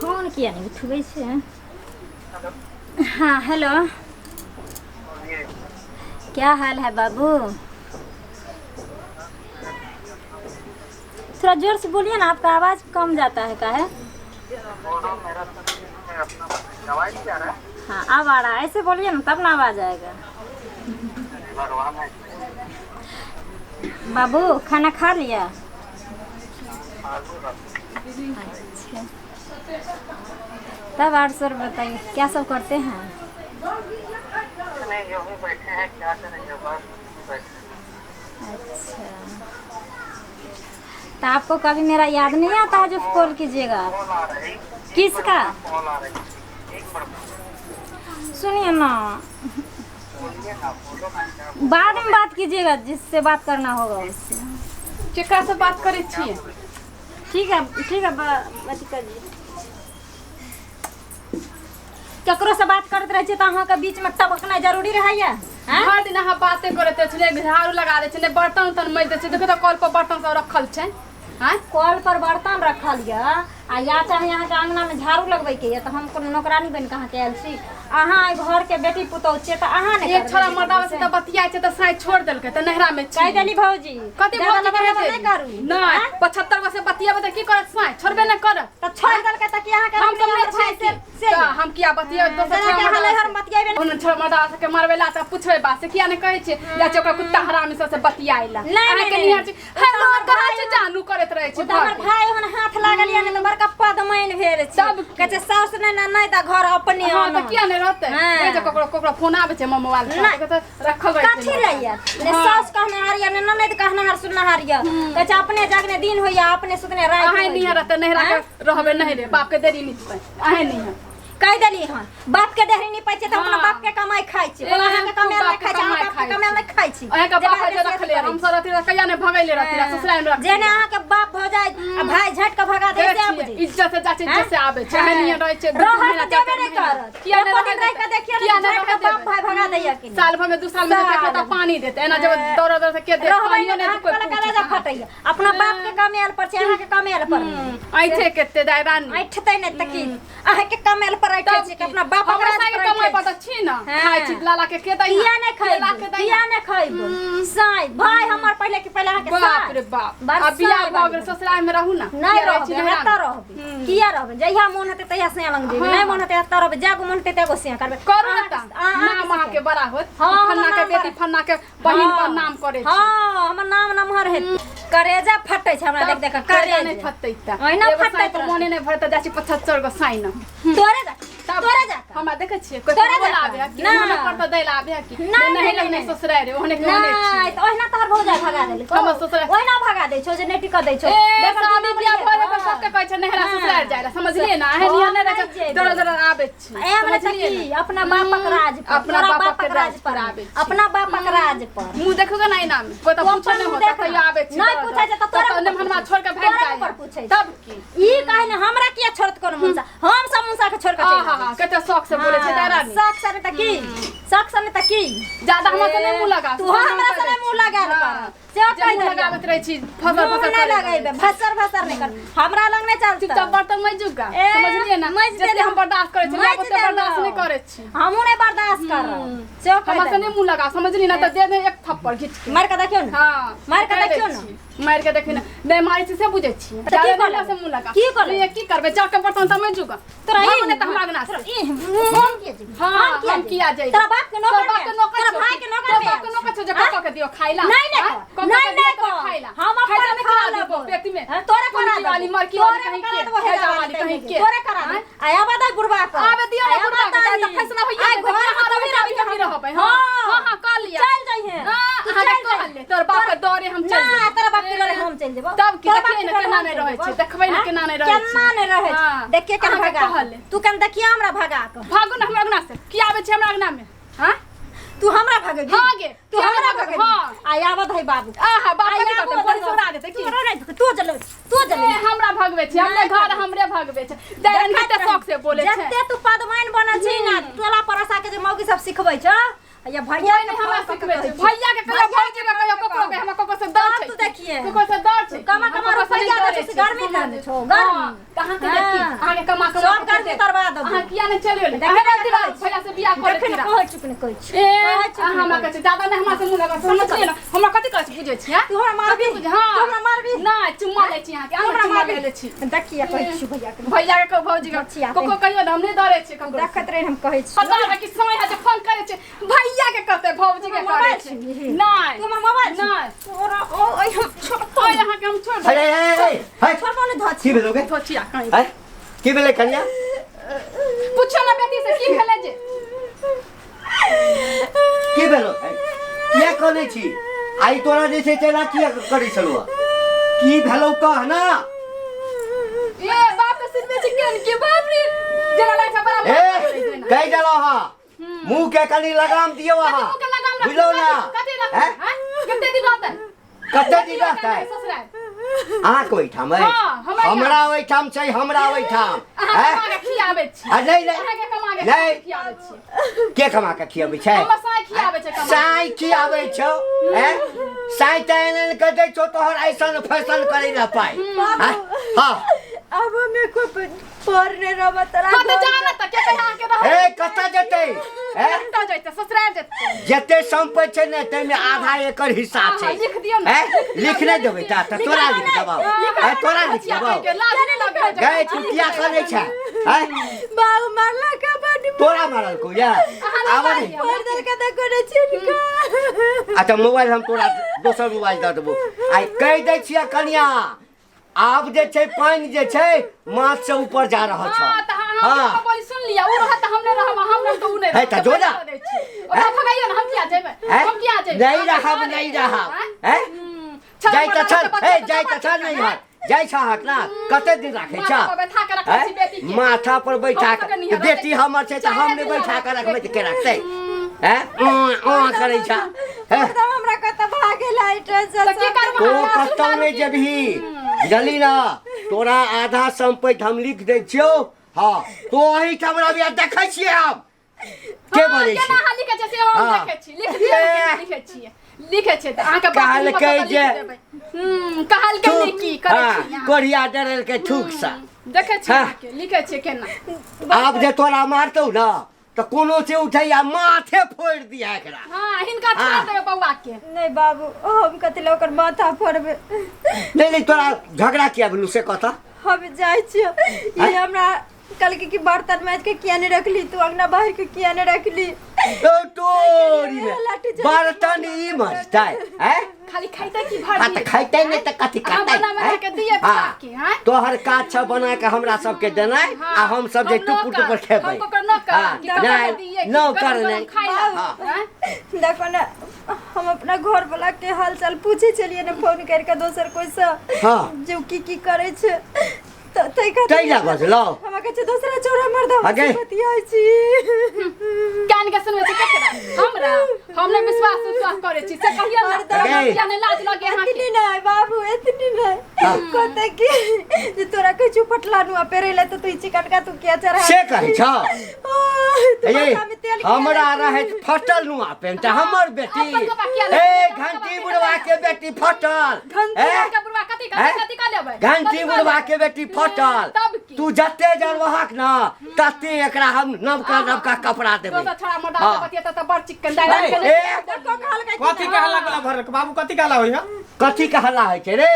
Phone किया नहि उठबै छै। हाँ हेलो, क्या हाल है बाबू? थोड़ा जोर से बोलिए ना, आपका आवाज़ कम जाता है। का है? हाँ अब आ रहा है। ऐसे बोलिए ना तब ना आवाज़ आएगा। बाबू खाना खा लिया? अच्छा, तब और सर बताइए क्या सब करते हैं? नहीं, यूं ही बैठे हैं, क्या करेंगे, बस बैठे हैं। अच्छा, तो आपको कभी मेरा याद नहीं आता है जो कॉल कीजिएगा आप? कॉल आ रही। किसका? कॉल आ रही, एक मिनट। सुनिए ना। बोलिए ना, बोलो ना, क्या? बाद में बात कीजिएगा, जिससे बात करना होगा उससे। केकरा से बात करै छियै? ठीक है, ठीक है, अथी करिए। ककरो से बात करैत रहै छियै तऽ अहाँके बीचमे टपकनाइ जरूरी रहैया? आँय? भरि दिन अहाँ बाते करैत रहै छी, ने झाड़ू लगा दै छै, ने बर्तन उर्तन माजि दै छै। देखियौ तऽ कल पर बर्तन सब रखल छै। आँय? कल पर बर्तन रखल यऽ आ या चाहे अहाँके अङ्गनामे झाड़ू लगबैके यऽ, तऽ हम कोनो नौकरानी बनि कऽ अहाँके आयल छी? अहाँ एहि घरके बेटी पुतहु छियै तऽ अहाँ ने एक करबै छोरा जे मर्दावा करबै से से? तऽ बतियाइ छै तऽ साँझ छोड़ि देलकै तऽ नैहरा मे कहि छी। देली भौजी, कथी ज्यादा भौजी लबर कहै लबर छै? नहि करू। नहि, आँय? 75 गो से बतियेबै तऽ की करत? साँझ छोड़बे नहि करत। तऽ छोड़ि देलकै तऽ की अहाँके हम सब रखने नहि हमर भाय छियै से की? से तऽ हम किया बतियेबै दोसर जेनाकि छोरा अहाँ मर्दावा नैहर से? बतियेबै नहि। ओहन छोरा मर्दावा सबके मरबै ला तऽ पुछबै बात से किया नहि कहै छियै? जाइ छै ओकरा कुत्ता हरामी सब से बतियाइ ला। नहि, नहि, अहाँके नहि, निहर नहि। छी। ओ तऽ हेलो, हमर कहाँ भाय छै जानू करैत रहै ओ छी तऽ हमर भरि। भाय ओहन हाथ लागल यऽ ने तऽ बड़का पदमैन भेल छी। तब की? कहै छै साउस नहि ने नहि तऽ घर अपने हँ तऽ आनत। किया नहि रहतै? हँ। नहि जे ककरो ककरो फोन आबै छै हमर मोबाइल पर, नहि। तऽ कहतै रखल रहै छै कथी मोबाइल। लए यऽ? ने हँ। साउस कहनहार यऽ ने ननैद कहनहार सुननहार यऽ। कहै छै अपने जगने दिन होइया अपने सुतने राति अहें होइया। निहर रहतै नैहरा के आँय? रहबै नहि रे बाप के देरी निपतै अहें निहर। कहि देली हन बाप के देहरी नहीं पाइ छै तऽ अपना हाँ। बाप के कमाई खाइ छी। बोला अहाँके कमाई बाप नहि के खाइ छी, अहाँ कमाई बाप के खाइ कमाई छी। नहि खाइ छी। अहाँके जे बाप बाप जे रखले करै हम सब रहती तऽ कहिया नहि भगैले रहती छी। ससुराल मे रखती। जेने अहाँके बाप भऽ जाय आ भाय झटि कऽ भगा दे देखै से छियै, बुझी। इज्जत से जाइ छै, इज्जत से आबै छै। अहें निहर रहै छै दू रहऽ महीना तऽ चार देबे चार नहि महीना। करत। किया नहि एको दिन रहऽ रहि कऽ देतै? देखियौ किया ने नहि झटि रहऽ कऽ बाप देबै? भाय भगा दैया कि नहि। साल भर में 2 साल में साल देखै तऽ पानी देतै एना जब दौड़ दौड़ से के देत रहबै पानियो नहि नहि तऽ कोइ अहाँके पूछत। कलेजा फटैया। अपना बाप के कमायल पर छै, अहाँके कमायल पर नहि। ऐठे केते दाय रानी? ऐठतै नहि तऽ की? अहाँके कमायल पर ऐठै तब छै कि की? अपना बापक हमरा राज संगे पर कमाइ ऐठै पर छै? तऽ छी ने। हाँ। खाइ छी लाला के के दै किया नहि केला खैब? के दै। किया नहि खैब? साँय भाय हमर पहिले कि पहिले अहाँके बाप साँय? रे बाप, बड़ आ बियाह साँय भऽ बाली गेल ससुराल मे रहू ने। नहि किया रहै छी रहबै, नैहरा एतऽ मे? रहबै। किया रहबै? जहिया मोन हेतै तहिया सिया लग जेबै, हाँ। नहि मोन हेतै एतऽ रहबै, जागो मोन हेतै तेगो सिया करबै। करू ने अहाँके- तऽ अहाँके नाम अहाँके बड़ा होत। हाँ, हमर फन्ना के नाम बेटी बड़ा- फन्ना के बहिन हाँ। पर नाम करै छै। हाँ, हमर नाम नमहर हेतै। करेजा फटै छै हमरा देख देख कऽ, करेजा नहि करेजा फटतै तऽ ओहिना एगो फटैत साँइ पर रहतै। मोने नहि भरतै, जाइ छी 75 गो साँइ न। तोरे जा, तब तोरे जा कऽ। हमरा देखै छियै कोइ तोरे फोन जा आबै है कि ना। ओहने पर तऽ दै ला आबै है कि ना, नहि नहि, नहि नहि, नहि ससुराल रे ओहने के ओहने नहि छी। तऽ ओहिना तोहर भौजाइ भगा देलकौ। हमर ससुराल- ओहिना भगा दै छौ जे नहि टिकऽ दै छौ। ए बेगर शादी दुनू बियाह भऽ जेतै हाँ। सबके कहै छै नैहरा हाँ। ससुराल जाइ ला, समझलियै ने? एहन निहर नहि रहै हम छै नहि दौड़ जेबै। दौड़ आबै छी। एहन तऽ समझलियै की ने? अपना बापक राज पर, अपना तोरा बापक बापक राज राज पर पर, आबै छी। अपना बापक राज पर। मुँह देखू ने ऐना में कोई तऽ तू पूछे अपन नहि मुँह होता देख तैयो ना। आबै छी नहि दौड़ पूछै छै तऽ दौड़। तोरे तऽ ऊपर नेमहनमा पूछै छोड़ के छै। भागि तोरे जाइ ऊपर पूछै छै। तब की? ई काहे ने हमरा किया छोड़त कोनो मुनसा? हम सब मुनसा के छोड़ के चलि आहा आबै छी। कते शौक से बोले छै हाँ, दारानी। शौक से नहि तऽ की? शौक से नहि तऽ की? ज्यादा हमरा से नहि मुँह लगा। तू हमरा से नहि मुँह लगायल कर। से जे कहि मुँह देलियौ। लगाबैत रहै छी फसर मुँह फसर नहि करै लगेबै, भसर भसर नहि कर, हमरा लग नहि चलतै। चुपचाप बर्तन मजू गा, ए, समझलियै ने? मजि जते देलहुँ। हम बर्दाश्त करै छी मजि ओते बर्दाश्त नहि देलहुँ। करै छी। हमहूँ नहि बर्दाश्त करब से कहि हमरा से देलहुँ। नहि मुँह लगा, समझली ने? तऽ दे दे एक थप्पड़ घीच के। मारि कऽ देखियौ ने। हाँ, मारि कऽ कहि दै देखियौ ने। छी। मारि के देखियौ ने, नहि मारै छी से बुझै छियै। तऽ की जादा करबै? हमरा से मुँह लगा। की करबै? नहीं, की करबै? जाके बर्तन तऽ मजू गा। तोरा भागो ई नहि तऽ हमरा अंगना से। तोरा ई हम किया जेबै? हाँ, हम किया जेबै? तोरा बाप के तोरा नौकर बाप के नौकर तोरा छौ भाई की? के नौकर तोरा में बाप के नौकर छौ जे हाँ? कऽ कऽ के दियौ खाइ ला? नहीं, नहीं हाँ? कह। कऽ कऽ नहीं, के दियौ नहीं तोरा कह। खाइ ला। हम खाइ ला अपन नहि खा खिला देबौ लेबौ। पेट में। हाँ, तोरे करा कुनकी वाली देबौ। मरकी वाली तोरे कहीं करा के, देबौ, हैजा हेजा वाली वाली कहीं कहीं के। के। तोरे करा हाँ? देबौ। आया बता बुढ़वा के। आबे दियौ ने आया बुढ़वा के, बताही। तऽ फैसला होइए आइ जेतै। घर में अहाँ तू रहबै रहबी, तऽ हमही रहबै। हाँ। हाँ, हाँ, कऽ लिअ। चल जइहे। हाँ, तू अहाँके चल कहल जइहे। ले, तोर बाप के डरे हम चलि ना, जेबै। तोरा बाप के डरे हम चलि जेबौ। तब की तोरा बाप देखियै के ने डरे केना हम नहि चलि रहै जेबौ। छै, देखबै ने हाँ? केना नहि रहै छै। केना नहि रहै छै? हाँ। देखिए केना अहाँके भगा कहल ले। तू केना देखिए हमरा भगा कऽ। भागू ने हमरा अंगना से। की आबै छै हमरा अंगना में? हाँ? तू हमरा भगेबी? हाँ गे। तू किया हमरा नहि भगेबी? भगेबी? हाँ। आ आवत है बाबू। आहा, बाप आ कथी आबू करतै? पुलिस बाबू। उड़ा देतै की? तू रो नहीं, तू जले, तू जले। ए, हमरा भगबै छै, हमरे नहि घर भगबै। हमरे भगबै छै। दैरन देखैत कते रही। शौक से बोलै छै। जते तू पदमाइन बनल छी ना, टोला पड़ोसा के जे मौगी सब सिखबै छौ, या भैया कोइ के नहि हमरा फोन कऽ सिखबै के छै। कहै छी। भैया के कहियो, भौजी के कहियो, ककरो के हमरा ककरो से डर तब छै। तू देखिए। ककरो से डर छै। कमा हम कमा ककरो से नहि रुपैया दै डरै छै। गर्मी तर छौ, गर्मी। हाँ, तऽ अहाँके देखी हाँ। अहाँके कमा कमा सब के गर्मी खेतै। तरवा देबौ। अहाँ किया नहि चलि गेलियै? देखै अहाँ नहि दिला कहै छी। भैया से बियाह कऽ देखै लेती ने रह। कहै छी कि नहि कहै छी। ए कहै छी कि अहाँ नहि हमरा कहै कहै छी दादा नहि हमरा से मुँह लगा समझलियै ने हमरा कथी कहै छी बुझै छी तू हमरा मारबी? कथी बुझै हाँ तू हमरा मारबी? नहि चुम्मा लै छी अहाँके तू अहाँ हमरा चुम्मा मारबी? लै छी देखिए कहै छी भैया के। भैया के कहू भौजी के बचिया के। कोको कहियो ने हम नहि डरै छियै ककरो देखैत रही हम कहै छी। पता है कि समय है जे फोन करै छै भैया के कहतै भौजी के करै मोबाइल छै छी। नहि तू हमर मोबाइल छी? नहि तोरा ओ ओइ हम छोड़तौ। ओइ अहाँके हम छोड़ अरे अरे अरे हे छोड़बौ नहि धऽ की छी। भेलो गे धोचिया कहीं हैं की भेलै कन्या पूछो ना बेटी से की भेलै जे की भेलो किया कनै छी आइ तोरा जे छै तेना किया करै छलौ की भेलौ कह ना ए बाप रे सुनबे छी केन के बाप रे जेना लागै छै बड़ा ए कहि देलौ हँ मुँह के कनि लगाम दियौ अहाँ मुँह के लगाम रखू बुझलौ ना कथी रखू हैं? हैं कते दिन रहतै कते दिन रहतै ससुराल अहाँके ओहिठाम अइ हाँ, हमरा यहाँ। हमरा ओहिठाम छै हमरा ओहिठाम अहाँ हैं? कमा के खियाबै छी आ नहि नहि अहाँके कमा के नहि। खियाबै छी के कमा के खियाबै छै हमर साँय खियाबै छै कमा के। साँय खियाबै छौ हैं साँय तऽ एहन एहन कऽ दै छौ तोहर ऐसन फैशन करै लए पाइ हैं? हँ अब हम एको पर नहि रहब तोरा हाँ तऽ जा ना तऽ के कहे अहाँके रहै हे कतऽ जेतै हैं कतऽ जैतै ससुराल जेतै जते सम्पत्ति छै ने ताहिमे आधा एकड़ हिस्सा हाँ, छै लिख दियौ ने, हैं? लिख दियौ, लिख नहि देबै ता तऽ तोरा लिख देबौ हैं तोरा लिख देबौ गै तू किया करै छै हैं बाबू मारला का बड तोरा मारल को या आब ने फोड़ देलका तऽ करे छिनका अच्छा मोबाइल हम तोरा दोसर मोबाइल दऽ देबौ आइ कहि दै छियै कनिया आब जे छै पानि जे छै माथ से ऊपर जा रहल छौ हाँ, तऽ अहाँ हाँ बोली सुन लिया उ रहत तऽ हम नहि रहब हम रहब तऽ उ नहि हे, तऽ जो ना। ओकरा भगाइयो ना हम किया जेबै हैं? हम किया जेबै नहीं रहब नहीं रहब हैं चल, जाइ तऽ बड़ा चल बच्चा हे तऽ जाइ तऽ चल नहीं हर जाइ छह हक ना कते दिन राखै माथा छह पर बैठा के रखै छी बेटी के। माथा पर बैठा हम के सबके निहर बेटी हमर छै तऽ हम नहि बैठा के रखबै तऽ के रखतै हैं उ करै छह हैं एकदम हमरा कतऽ भागे लाइट से तऽ की करबै तो हमरा कतौ नहि जेबही बुझली ना तोरा आधा सम्पति हम लिख दै छियौ हँ तो एहिठाम रहबी आ देखै छियै हम के हाँ, बजै केना छै अहाँ लिखै छियै से हम हाँ। देखै छी लिख दियौ ने, लिखै छियै लिखै छियै तऽ अहाँके बाप कहलकै लिखत तऽ लिख जे- देबै। कहलकै थूक नहि की करै हाँ छी अहाँ। कोढ़िया डरेलकै थूकसँ देखै छी हाँ। अहाँके लिखै छियै केना आब जे तोरा मारतौ ने तऽ कोनो से उठैया माथे फोड़ि दिया एकरा हाँ हिनका छोड़ हाँ। देबै बौआ के नहीं बाबू हम कथी लए ओकर माथा फोड़बै नहि नहि तोरा झगड़ा किया भेलौ से कहता हम जाइ छियै ई हमरा कहलकै कि बर्तन माजि के किया नहि रखली तू अंगना बाहर के किया नहि रखली तो तोरी में लाठी चला के बर्तन ई मजतै हैं खाली खैतै की भर हाँ तऽ खैतै नहि तऽ कथी अहाँ करतै बना बना हैं? के दियै हाँ। बच्चा के, हैं? तोहर काज छ बना के हमरा सबके देनाइ आ हम सब जे टुपुर टुपुर खेबै हम ककर नौकर हाँ, कि कमा के नहि दियै कि नौकर गरम गरम नहि खाइ ला हाँ। हैं? देखो ने हम अपना घर वाला के हाल चाल पूछे छलियै ने फोन करके दोसर कोई से हाँ। जे की की करै छै तऽ ताहि खातिर तै ला बजलौ हमरा कहै छै दोसरा चौरा मर्दा अगे। बतियाइ छी कान के सुनबै छी केकरा हमरा हम नहि विश्वास उश्वास करै छी से कहियौ ने हरदम। अगे। किया नहि लाज लगे अहाँके एतनी नहि बाबू एतनी नहि कहते कि जे तोरा कहै छौ पटला नुआ पेरै ले तऽ तू ई चिकटका तू किया चढ़ा से कहै छौ तू ए माथा में तेल किया हमरा लगेलही? रहैत फटल नुआ पेन तऽ हमर बेटी अपन कपड़ा किया ए लगेलही? घंटी बुढ़वा के बेटी फटल घंटी ए? के बुढ़वा कथी हैं? कथी कथी कऽ लेबै घंटी कथी कऽ बुढ़वा लेबै? के बेटी फटल तब की? तू जते जलवहक न तते एकरा हम नवका नवका कपड़ा देबै दोसर छोड़ा मोटा हाँ। से बतियेतै तऽ बड़ चिक्कन दाइ ए, ए देखो कहलकै कि कथी के हल्ला गुल्ला भरल बाबू कथी के हल्ला होइया कथी के हल्ला होइ छै रे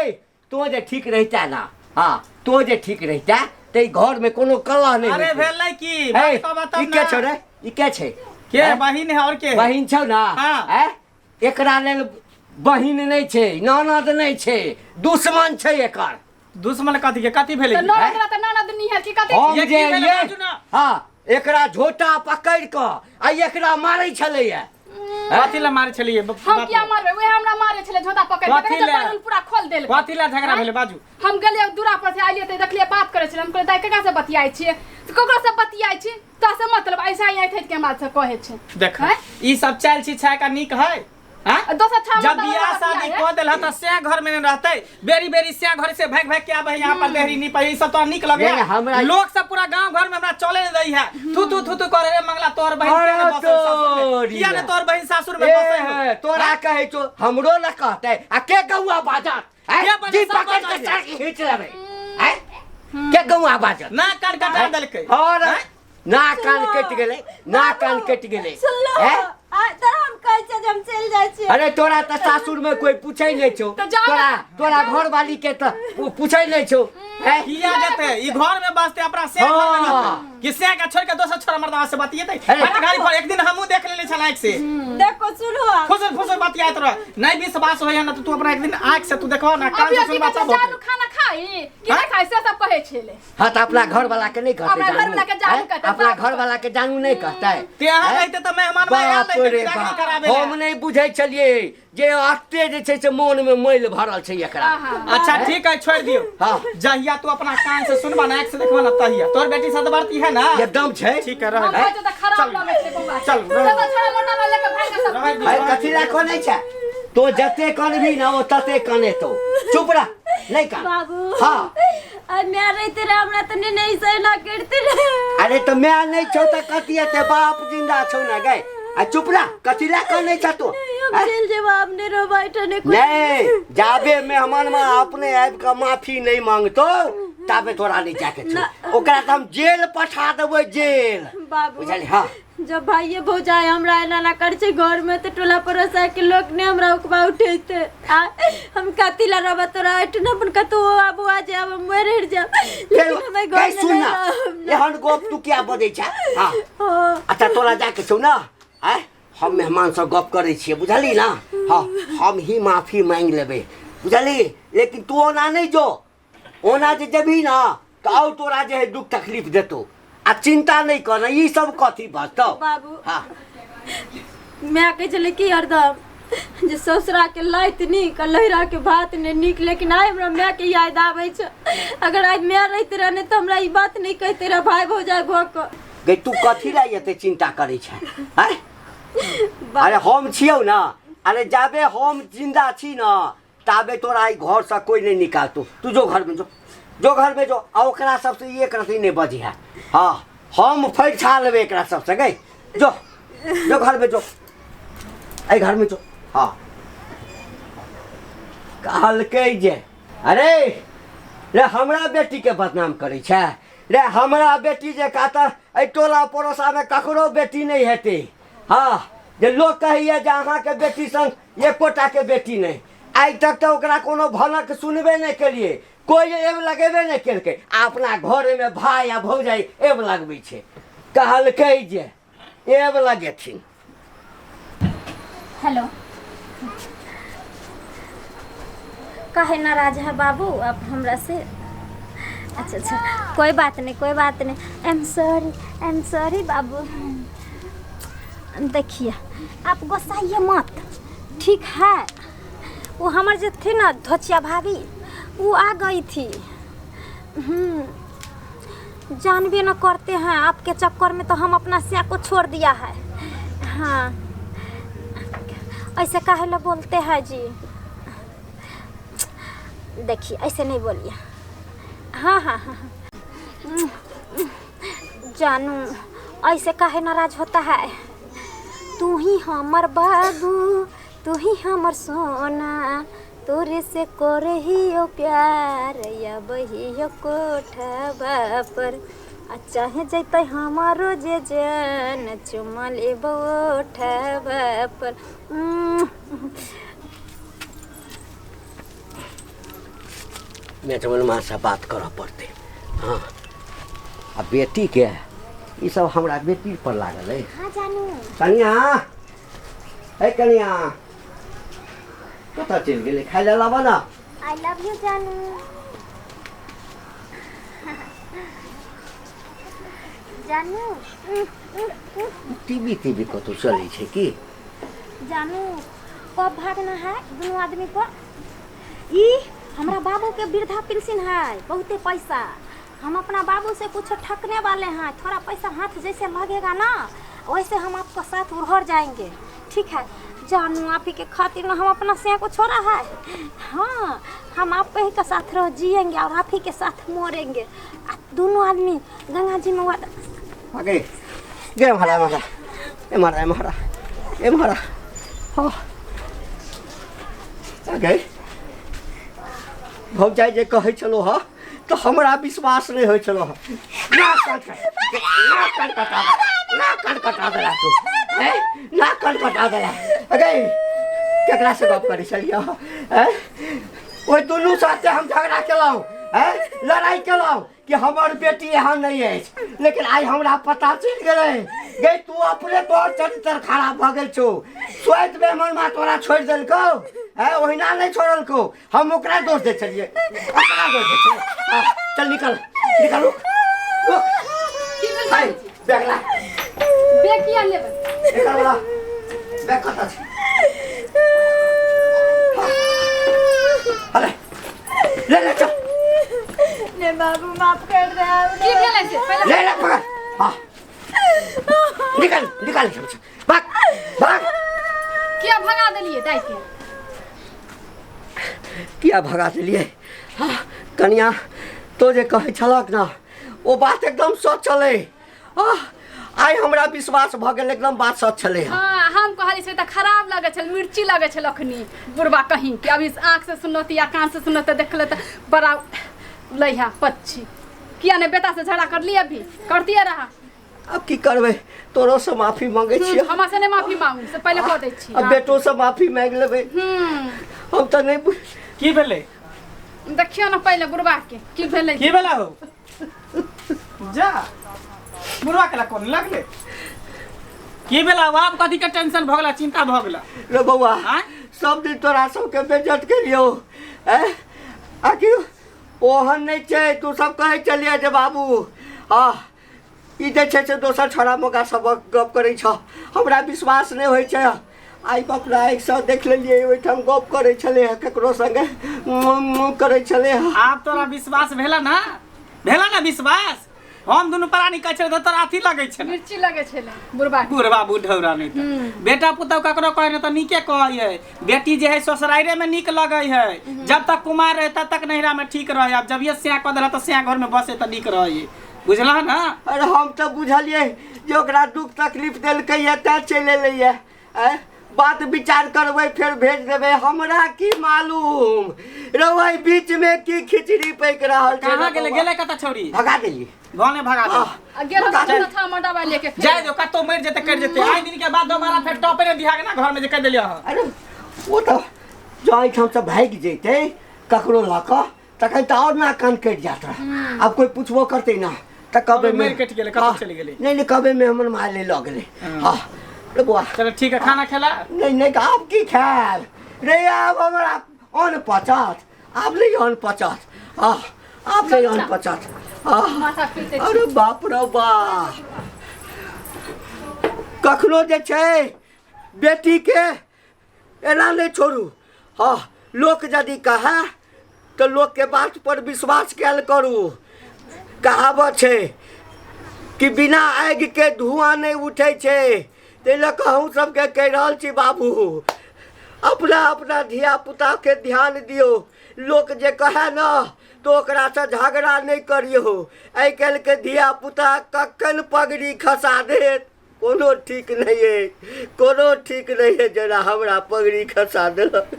तो जे ठीक रहिता ना हाँ तो जे ठीक रहिता तऽ ई घर में कोनो कलह नहि अरे होइतै। भेलै की हे, बात कह ई बताउ के ना छौ रे ई के छै के हैं? बहिन है और के है? बहिन छौ ना हाँ। हैं? एकरा लेल बहिन नहि छै ननद नहि छै दुश्मन छै एकर दुश्मन कथी के कथी भेलै तऽ ननद रह तऽ ननद निहर की कथी हम ये जे की भेलै ये बाजू ना? हाँ एकरा झोटा पकड़ि कऽ आ एकरा मारै छलैया कथी ला मारै छलियै हम किया मारबै उहे हमरा मारै छलै झोटा पकड़ि के कथी देखै लए? बालून पूरा खोल देलकै कथी ला झगड़ा भेलै बाजू हम गेलियै दूरा पर से आइलियै तऽ देखलियै बात करै छलै हम कहलियै दाइ ककरा से बतियाइ छियै तऽ ककरो से बतियाइ छी तो से मतलब ऐसा ही आइ के हमरा से कहै छै देख हैं? ई सब चालि छी छाय का नीक है हैं? आ दोसर छाव जब बियाह शादी कऽ देल तऽ से घर में नहीं रहते बेरी बेरी से घर से भाग भाग के आबे यहाँ पर देहरी नहीं पर ई सब तो नीक लगे नहीं, नहीं, हमरा- लोग सब पूरा गांव घर में हमरा चले नहीं दै है थू थू थू थू करे रे मंगला तोहर बहिन अरे किया ने बसै सासुर में? तोरी किया ने तोहर बहिन सासुर में बसै हो? ए, तोरा कहै छौ हमरो न कहतै आ के गौआ बाजत हैं? के बाजत? जी सब पकड़ के बाजत। सर खींच लेबै के गौआ बाजत ना कान कटा देलकै और ना कान कटि गेलै ना कान कटि गेलै सुनलो हैं? आ तोरा हम कहै छियै जे हम चलि जाइ छियै अरे तोरा तऽ सासुर में कोई पूछै नहीं छौ तऽ जाउ तोरा तोरा घरवाली के तऽ ओ पूछै नहीं छौ हैं? किया जेते ई घर में बसते अपना से घर में हाँ। रहते कि से के छोड़ के दोसर छोरा मर्दवा से बतियेते अरे। हट गाड़ी पर एक दिन हमहू देख लेले छल आँख से देखो सुनो आप फुसुर फुसुर बतियाइत रह नहीं विश्वास होइए ना तो तू अपना एक दिन आँख से तू देखबा ना कान अभी से अभी सुनबा कहै सब छै, जानू होतै। खाना खाई कि हाँ? नहि खाई से सब कहै छलै हाँ तऽ अपना घर वाला के नहीं कहते अपना जानू घरवाला के जानू हैं? कहते, अपना बाप घर वाला के जानू नहीं कहते ते अहाँ हैं? रहिते तऽ मेहमान में आयल बाप रहिते रे विदागरी बाप कराबे लए। हम नहीं बुझै छलियै जे अते जे छै से मोन में मैल भरल छै एकरा आहा। अच्छा ठीक है छोड़ दियो हाँ। जहिया तू अपना कान से सुनबा ना आँख से देखबा ना तहिया तोर बेटी सदवर्ती है ना एकदम छै ठीक है रह हम कहै छै तऽ खराब लगै छै बौआ चल, रह। सब छोरा मोटा वाला लेके भागि सब रहै दियौ। अरे कथी ला कनै छै तो जते कनबी ना ओ तते कनेतो चुप रह नहीं कान बाबू हाँ आ मैं रहते रहे हमरा तऽ नहीं नहीं सही ना करते रहे अरे तो मैं नहीं छौ तऽ कथी हेतै बाप जिंदा छौ ना गए आ चुप रह कथी ला कनै छ तू हम हैं? चलि जेब आब नहीं रहब एहिठाम कोई नहीं जाबे मेहमान में अपने आबि कऽ माफी नहीं मांगतो ताबे तोरा नहीं जाके छौ ओकरा तऽ हम जेल पठा देबै जेल बाबू बुझलियै हाँ जब भाइये भौजाई हमरा एना ना कर छै घर में तऽ टोला पड़ोसा के लोग ने हमरा उकबा उठेते आ हम कथी ला रहब तोरा एहिठाम अपन कतौ आबू आ जाब हम मरि जाब फेर लेकिन हम एहि घर गै में सुन नहीं ना रहब ना। एहन गप तू किया बजै छ हाँ हाँ। अच्छा तोरा जाके छौ ना आँय हम मेहमानसँ गप करै छियै बुझली ना हाँ हम ही माफी मांगि लेबै बुझली लेकिन तू ओना नहि जो ओना जे जेबही ना तऽ आओर तोरा जे है दुख तकलीफ देतौ आ चिंता नहि कर ई सब कथी बजतौ बाबू। हाँ माय कहै छलै कि हरदम जे ससुरा के लाइत नीक आ लहिरा के भात नहि नीक लेकिन आइ हमरा माय के याद आबै छै अगर आइ माय रहिते रहने तऽ हमरा ई बात नहि कहिते रह भाय भौजाइ भऽ कऽ गै तू कथी लए एते चिंता करै छै आँय अरे हम छियौ ना अरे जाबे हम जिंदा छी ना ताबे तोरा ई घरसँ कोइ नहि निकालतौ तू जो घरमे जो जो घरमे जो आ ओकरा सबसँ एक रत्ती नहि बजिहे हँ हम फरिछा लेबै एकरा सबसँ गै जो जो घरमे जो एहि घरमे जो हँ कहलकै जे अरे रे हमरा बेटीके बदनाम करै छै रे हमरा बेटी जे कहता एहि टोला पड़ोसामे ककरो बेटी नहि हेतै हँ जे लोक कहैए जे अहाँके बेटी संग एकोटाके बेटी नहि आइ तक तऽ ओकरा कोनो भनक सुनबे नहि केलियै कोइ एब लगेबे नहि केलकै आ अपना घरमे भाय आ भौजाइ एब लगबै छै कहलकै जे एब लगेथिन हेलो काहे नाराज है बाबू आप हमरा से अच्छा अच्छा कोई बात नहीं कोई बात नहीं I am sorry I am sorry बाबू देखिए आप गुस्साइए मत ठीक है वो हमार जो थी ना धोचिया भाभी वो आ गई थी जानबे न करते हैं आपके चक्कर में तो हम अपना सिया को छोड़ दिया है हाँ ऐसे काहे ला बोलते हैं जी देखिए ऐसे नहीं बोलिए हाँ हाँ हाँ हाँ। जानू ऐसे काहे नाराज होता है तू ही हमर बाबू तू ही हमर सोना तोरे से करहियो प्यार या बहियो कोठबा पर आ चाहे जैतै हमारो जे जान चुमा लेबो ओठबा पर मेजबन माँसँ बात करऽ पड़तै हँ आ बेटीके ई सब हमरा बेटी पर लागल अइ हाँ जानू कनिया हे कनिया कतऽ चलि गेलै खाय लए लाबऽ ने I love you जानू जानू टीवी तीवी कतहु चलै छै की जानू कब भागना है दुनू आदमी को ई हमरा बाबू के वृद्धा पेंशन है बहुते पैसा हम अपना बाबू से कुछ ठकने वाले हैं थोड़ा पैसा हाथ जैसे लगेगा ना वैसे हम आपका साथ उड़हर जाएंगे ठीक है जानू आप ही के खातिर ना हम अपना सिया को छोड़ा है हाँ हम आप ही के साथ रह जिएंगे और आप ही के साथ मरेंगे आ दोनों आदमी गंगा जी में आगे गे मारा मारा ए मारा ए मारा ए मारा हाँ आगे भौजाइ जे कहै छलहुँ हँ तऽ हमरा विश्वास नहि होइ छल ना कान ना कान कटा ना कान कटा देला तू हैं ना कान कटा देला अगे केकरा से गप करै छलियै हैं ओहि दुनू साथे हम झगड़ा केलहुँ हैं लड़ाइ केलहुँ कि हमर बेटी एहन नहि अछि लेकिन आइ हमरा पता चलि गेलै गई तू अपने तोहर चरित्र खराब भऽ गेल छौ सोति बेमनमा तोरा छोड़ि देलकौ हैं ओहिना नहि छोड़लकौ हम ओकरा दोष दै छलियै ओकरा दोष दै छलियै हाँ, चल निकल निकल रुक रुक की भेल हाय बैग ला बैग किया लेबै एकर वाला बैग कतऽ छै अरे ले ले चल ने बाबू माफ कर दे की भेलै से पहिले ले ले पकड़ हाँ निकल निकल भाग भाग किया भगा देलियै दाइ के किया भगा देलियै हाँ, कनिया तो जे कहै छलक ने ओ बात एकदम सच छलै आह, आइ हमरा विश्वास भऽ गेल एकदम बात सच छलै हँ हाँ हम कहली से तऽ खराब लगै छल मिर्ची लगै छल अखनी बुढ़बा कहीं के अभी आँख से सुनत या कान से सुनत तऽ देखल तऽ बड़ा लैहा पक्षी किया नहि बेटा से झगड़ा करली अभी करतिए रहा आब की करबै तोरोसँ माफी मांगै छियै हमरा से नहि माफी मांगू से पहिले कह दै छी आ बेटोसँ माफी मांगि लेबै हम तऽ नहि की भेलै देखियौ ने पहिले बुढ़बा के की भेलै की भेला हो जा बुढ़वा के कोन लगले की भेला आब कथी के टेंशन भऽ गेला चिंता भऽ गेला रे बौआ आँय? सब दिन तोरा सबके बेज्जत केलियौ ऐं आखिर ओहन नहि छै तू सब कहै छलियै जे बाबू आ ई जे छै से दोसर छौड़ा मौका सब गप करै छह हमरा विश्वास नहि होइ छै आइ अपना आँखिसँ देख लेलियै ओहिठाम गप करै छलै हँ ककरो संगे मुँह मुँह करै छलै हँ आब तोरा विश्वास भेला ना भेला ना विश्वास हम दुनू प्राणी कहै छलै तऽ तोरा अथी लगै छलै मिर्ची लगै छलै बुढ़बा के बुढ़वा बुढ़ौरा नहि तऽ बेटा पुतहु ककरो कहै नहि तऽ नीके कहै है बेटी जे है ससुराइरे में नीक लगै है जब तक कुमार रहे तब तक नैहरा में ठीक रहे आब जब ये स्या कऽ देला तऽ स्या घर में बसे तऽ नीक रहे बुझलह ना अरे हम तऽ बुझलियै जे ओकरा दुख तकलीफ देलकैए तैँ चलि एलैए आँय बात विचार करबै फेर भेज देबै हमरा की मालूम रौ एहि बीचमे की खिचड़ी पकि रहल छै कहाँ रे गेलै बौआ। गेलै कतऽ छौड़ी भगा देलियै भने भगा दे आ गेल हम तऽ था मडबा लेके फेर जाय दो कतौ मरि जेतै करि जेतै आइ दिन के बाद दोबारा फेर टॉपे नहि दिहा ना घर में जे कहि देलियै अहाँ अरे ओ तऽ जँ एहिठामसँ भागि जैतै ककरो लऽ कऽ तखन तऽ आओर ना कान कटि जात रह आब कोइ पुछबो करतै ना तऽ कहबै कबे मरि कटि गेलै, कतऽ चलि गेलै? नहि नहि कहबै मे हमर माय ले लऽ गेलै हँ रे बौआ चलो ठीक है खाना खेला नहि नहि आब की खायब रे आब हमरा अन्न पचत आब नहि अन्न पचत हँ आब नहि अन्न पचत हँ माथा पीटै छी अरे बाप रे बाप कखनो जे छै बेटीके एना नहि छोड़ू हँ लोक यदि कहए तऽ लोकके बातपर विश्वास कयल करू कहावत छै कि बिना आगिके धुआँ नहि उठै छै ताहि लऽ कऽ अहूँ सबके कहि रहल छी बाबू अपना अपना धियापुताके ध्यान दियौ लोक जे कहए ने तऽ ओकरासँ झगड़ा नहि करियौ आइ काल्हिके धियापुता कखन पगड़ी खसा देत कोनो ठीक नहि अइ कोनो ठीक नहि अइ जेना हमरा पगड़ी खसा देलक।